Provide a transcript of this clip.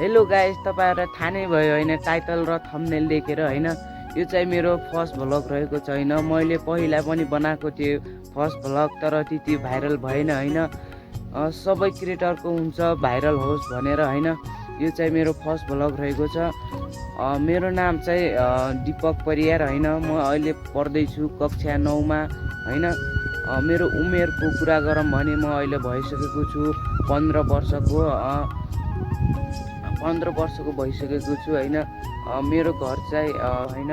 Hello guys, तपाईहरुलाई थाहा नै भयो हैन, टाइटल र थम्बनेल देखेर हैन। यो चाहिँ मेरो फर्स्ट भ्लग रहेको छैन। मैले पहिला पनि बनाएको थिएँ फर्स्ट भ्लग, तर त्यति भाइरल भएन हैन। सबै क्रिएटरको हुन्छ भाइरल होस् भनेर हैन। यो चाहिँ मेरो फर्स्ट भ्लग रहेको छ। मेरो नाम चाहिँ दीपक परियार हैन। म अहिले पढ्दैछु कक्षा 9 मा हैन। मेरो उमेरको कुरा गरौँ भने म अहिले भइसकेको छु 15 वर्षको। 15 वर्षको भइसकेको छु हैन। मेरो घर चाहिँ हैन